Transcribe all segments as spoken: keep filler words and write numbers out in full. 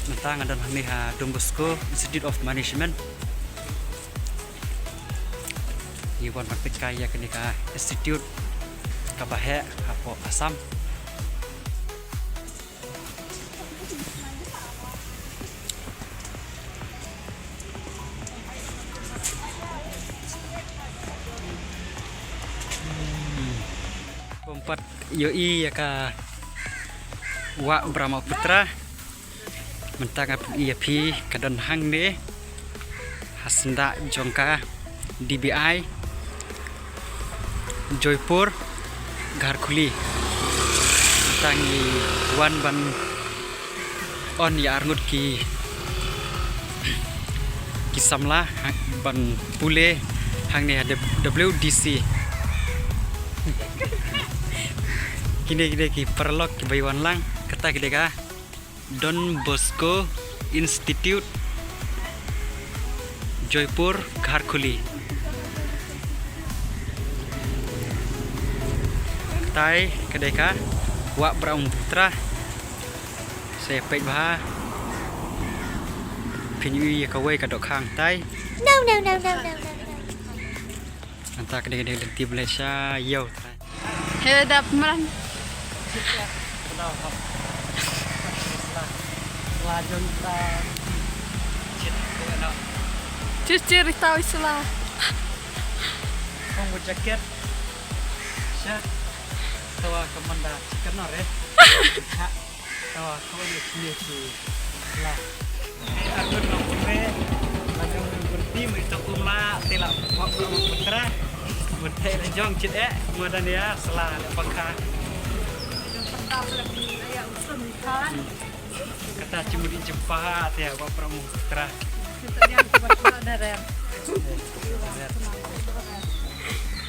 Mynta nga don hangne ha Don Bosco Institute of Management. Ngi wan ban peit kai ïa kane ka institute kaba heh hapoh Assam. Kumpat ïohi ïa ka Wah Brahmaputra. Mynta nga pyni ïa phi ka don hangne ha syndah jong ka D B I Joypur Garhkuli. Mynta ngi wan ban on ïa arngut ki ki samla ha-, ban pule hangne ha W D C. Kine kine ki paralok kiba ïa wan lang, kata ki dei ka Don Bosco Institute, Joypur, Garhkuli. Te ka dei ka Wah Brahmaputra. Sa ïa peit bha. Phin ïohi ïa kawei ka dohkhang te. No, no, no, no, no, no, no. Nangta ka dei ka dei lynti Malaysia ïew te. He dap mran. Sla jong ta. Chit ko na. Chit chit ri tau sla. Kong bu jaket. Sha. Tawa ka manda chicken no re. Ha. Tawa ka ni ni ki la. Ni aku no re. La jong ni berti mai to kum la tila Wah Brahmaputra. Mun te la jong chit eh. Mo dan ya sla le pangkha. Jong pangkha le ni ya usun kan. Kata cuma di jumpa te Wah Brahmaputra. Kita yang coba coba daren.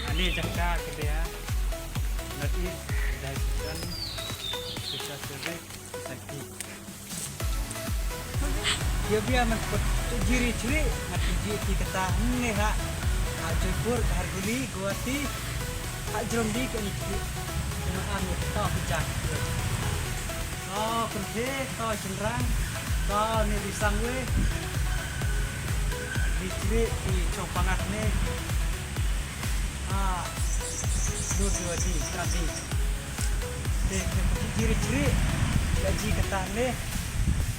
Ani jaka kedai. North East Division Special Service Society. Ïa bia man put jiri chri ngat ji ki kata ne ha. Ha Jaipur, Garhkuli, Guwahati. Ha jrong di ka ni ki. Kena am ni to ki jak. To pynthie, to shynrang, to ni di sangwe. Di chri ki chong pangat ne. Ah, lut dua di, kati. Te, te, te, jiri jiri, la ji kata ne.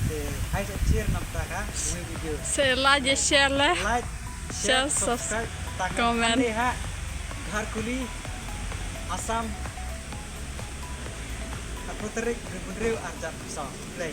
Te, hai sa share nam ta ka, we video. Sa like, share le. Like, share, share, subscribe, subscribe, tang comment. Ne ha, Garhkuli, Assam, arphew tarik, February, arjat, so, play.